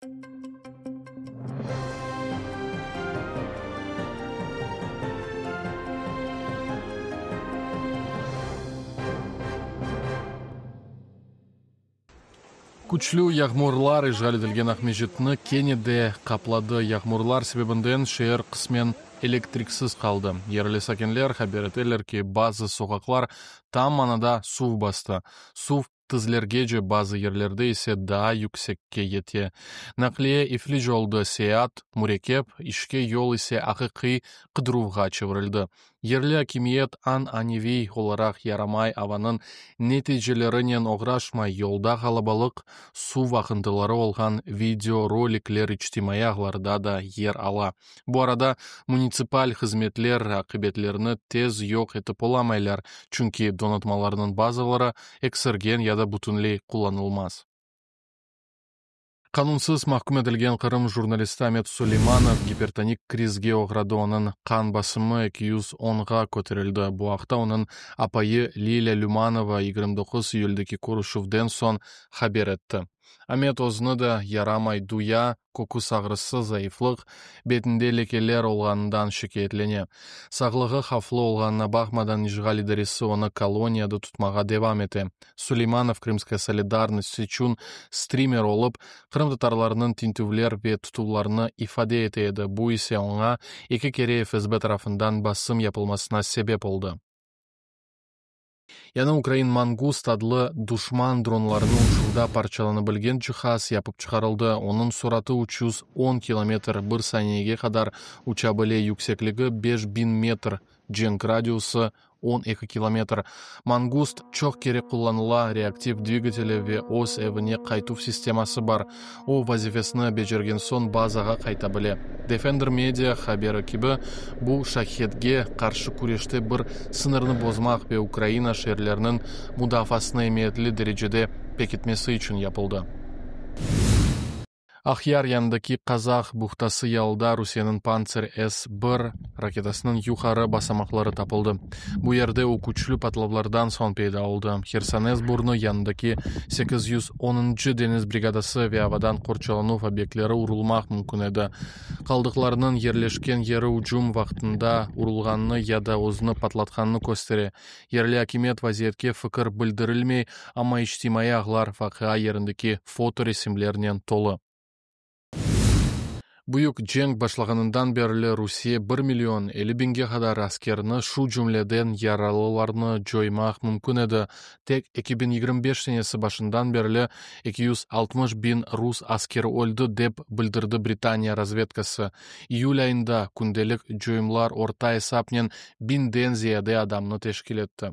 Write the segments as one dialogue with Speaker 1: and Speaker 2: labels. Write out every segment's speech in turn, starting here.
Speaker 1: Küçlü yağmurlar işğal etilgen Aqmescitni kene de qapladı. Yağmurlar sebebinden şeer qısmen elektriksiz qaldı. Yerli sakinler haber eteler ki, bazı soqaqlar tam manada suv bastı. Suv tizlergece, bazı yerlerde ise daa yüksekke yete. Naqliye iflic oldı, seyaat mürekkep, işke yol ise aqiqiy qıdıruvğa çevirildi. Yerli akimiyet an-aneviy olaraq yaramay avanıñ neticelerinen oğraşmay, yolda qalabalıq suv aqıntıları olğan videorolikler içtimaiy ağlarda da yer ala. Bu arada munitsipal hızmetler aqibetlerni tez yoq etip olamaylar, çünki donatmalarnıñ bazıları eksergen ya da bütünley qullanılmaz. Qanunsız mahküm etilgen Qırım jurnalisti Amet Suleymanov gipertonik krizge oğradı, onıñ qan basımı 210-ğa köterildi. Bu aqta onıñ apayı Lilâ Lümanova 29 iyüldeki körüşüvden soñ haber etti. Amet özüni de yaramay duya, köküs ağrısı, zayıflıq, betinde lekeler olğanından şikâyetlene. Sağlığı havflı olğanına baqmadan, işğal idaresi onı koloniyada tutmağa devam ete. Suleymanov Krımskaya solidarnost içün strimer olıp, qırımtatarlarnıñ tintüvler ve tutuvlarını ifade ete edi, bu ise oña eki kere FSB tarafından basım yapılmasına sebep oldı. Yañı ukrain Mangust adlı duşman dronlarını uçuruvda parçalana bilgen cihaz yapıp çıqarıldı. Onıñ suratı 310 kilometr bir saniyege qadar uça bile, yüksekligi 5000 metr, cenk radiusı 12 kilometr. Mangust çoq kere qullanıla, reaktiv dvigateli ve öz evine qaytuv sisteması bar. O, vazifesini becergen soñ bazağa qayta bile. Defender Media haberi kibi, bu Şahedge qarşı küreşte bir sıñırnı bozmaq ve Ukraina şeerleriniñ mudafaasını emiyetli derecede pekitmesi içün yapıldı. Aqyar yanındaki Qazaq buhtası yalıda Rusiyeniñ Pantsir-S bir raketasınıñ yuqarı basamaqları tapıldı. Bu yerde o küçlü patlavlardan soñ peyda oldı. Hersones burnu yanındaki 810-ncı deñiz brigadası ve avadan qorçalanuv obyektleri urulmaq mümkün edi. Qaldıqlarnıñ yerleşken yeri ücüm vaqtında urulğanını ya da özüni patlatqanını köstere. Yerli akimiyet vaziyetke fikir bildirilmey, amma içtimaiy ağlar vaqia yerindeki fotoresimlernen tolu. Büyük cenk başlağanından berli Rusiye 1 million 50 biñge qadar askerini, şu cümleden yaralılarnı coymaq mümkün edi. Tek 2025 senesi başından berli 260 biñ rus askeri öldi, dep bildirdi Britaniya razvedkası. İyül ayında kündelik coyumlar orta esapnen biñden ziyade adamnı teşkil etti.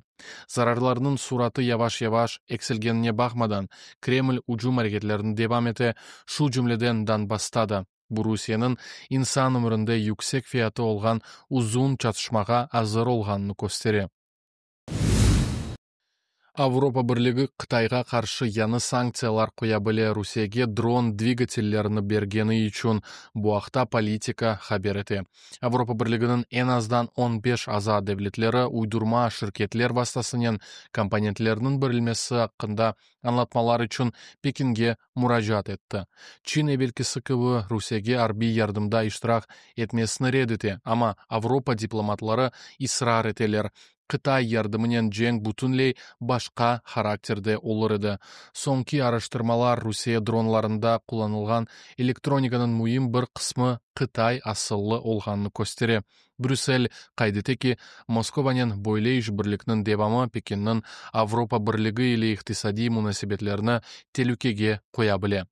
Speaker 1: Zararlarnıñ suratı yavaş-yavaş eksilgenine baqmadan, Kreml ücüm areketlerini devam ete, şu cümleden Donbassta da. Bu Rusiyeniñ insan ömründe yüksek fiyatı olğan uzun çatışmağa azır olğanını köstere. Avropa Birligi Qıtayğa qarşı yañı sanktsiyalar qoya bile, Rusiyege dron dvigatellerini bergeni içün. Bu aqta Politico haber ete. Avropa Birliginiñ eñ azdan 15 aza devletleri uydurma şirketler vastasınen komponentlerniñ berilmesi aqqında añlatmalar içün Pekinge muracaat etti. Çin evelkisi kibi Rusiyege arbiy yardımda iştirak etmesini red ete, amma Avropa diplomatları israr eteler, Qıtay yardımınen cenk bütünley başqa harakterde olur edi. Soñki araştırmalar Rusiye dronlarında qullanılğan elektronikanıñ müim bir qısmı Qıtay asıllı olğanını köstere. Brüssel qayd ete ki, Moskovanen böyle işbirlikniñ devamı Pekinniñ Avropa Birligi ile iqtisadiy munasebetlerini telükege qoya bile.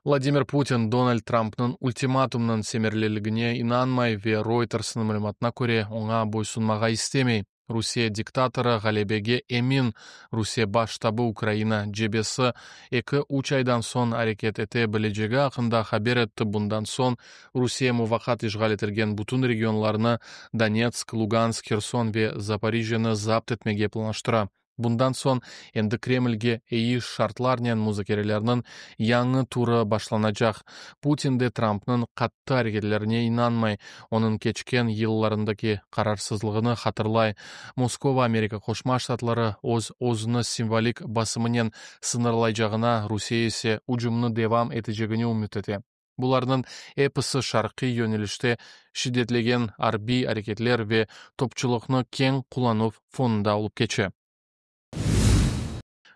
Speaker 1: Vladimir Putin Donald Trumpnıñ ultimatumnıñ semereliligine inanmay ve Reutersnıñ malümatına köre, oña boysunmağa istemey. Rusiye diktatorı ğalebege emin. Rusiye Baş ştabı Ukraina cebesi 2-3 aydan soñ areket ete bilecegi aqqında haber etti, bundan soñ Rusiye muvaqqat işğal etilgen bütün regionlarnı, Donetsk, Lugansk, Herson ve Zaporijjânı zapt etmege planlaştıra. Bundan soñ endi Kremlge eyi şartlarnen muzakerelerniñ yañı turı başlanacaq. Putin de Trampnıñ qattı areketlerine inanmay, onıñ keçken yıllarındaki qararsızlığını hatırlay. Moskova Amerika Qoşma Ştatları öz-özüni simvolik basımınen sıñırlaycağına, Rusiye ise ücümni devam etecegine ümüt ete. Bularnıñ episi şarqiy yönelişte şiddetlegen arbiy areketler ve topçulıqnı keñ qullanuv fonunda olıp keçe.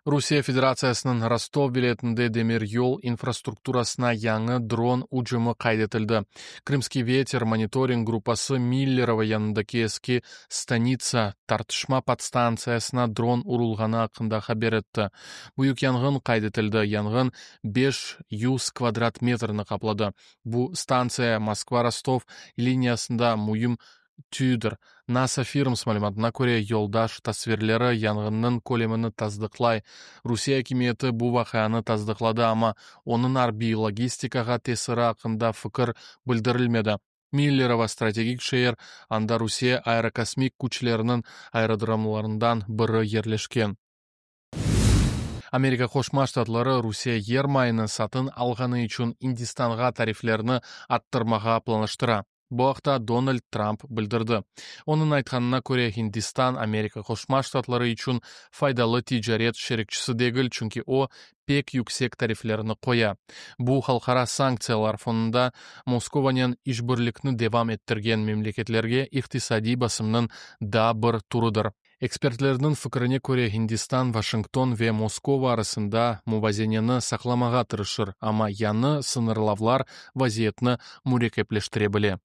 Speaker 1: Rusiye Federatsiyasınıñ Rostov vilâyetinde demiryol infrastrukturasına yañı dron ücümi qayd etildi. Krımskiy veter monitoring gruppası Millerovo yanındaki eski Stanitsa tartışma podstantsiyasına dron urulğanı aqqında haber etti. Büyük yanğın qayd etildi, yanğın 500 kvadrat metrni qapladı. Bu stantsiya Moskva-Rostov liniyasında müim tüyüdir. NASA Firms malümatına köre, yoldaş tasvirleri yanğınnıñ kölemini tasdıqlay. Rusiye akimiyeti bu vaqianı tasdıqladı, amma onıñ arbiy logistikağa tesiri aqqında fikir bildirilmedi. Millerovo strategik şeer, anda Rusiye aerokosmik küçleriniñ aerodromlarından biri yerleşken. Amerika Qoşma Ştatları Rusiye yermayını satın alğanı içün Indistanğa tariflerni arttırmağa planlaştıra. Bu aqta Donald Tramp bildirdi. Onıñ aytqanına köre, Hindistan Amerika Qoşma Ştatları içün faydalı ticaret şerikçisi degil, çünki o, pek yüksek tariflerni qoya. Bu, halqara sanktsiyalar fonunda Moskovanen işbirlikni devam ettirgen memleketlerge iqtisadiy basımnıñ daa bir türüdir. Ekspertlerniñ fikrine köre, Hindistan Washington ve Moskova arasında muvazeneni saqlamağa tırışır, amma yañı sıñırlavlar vaziyetni mürekkepleştire bile.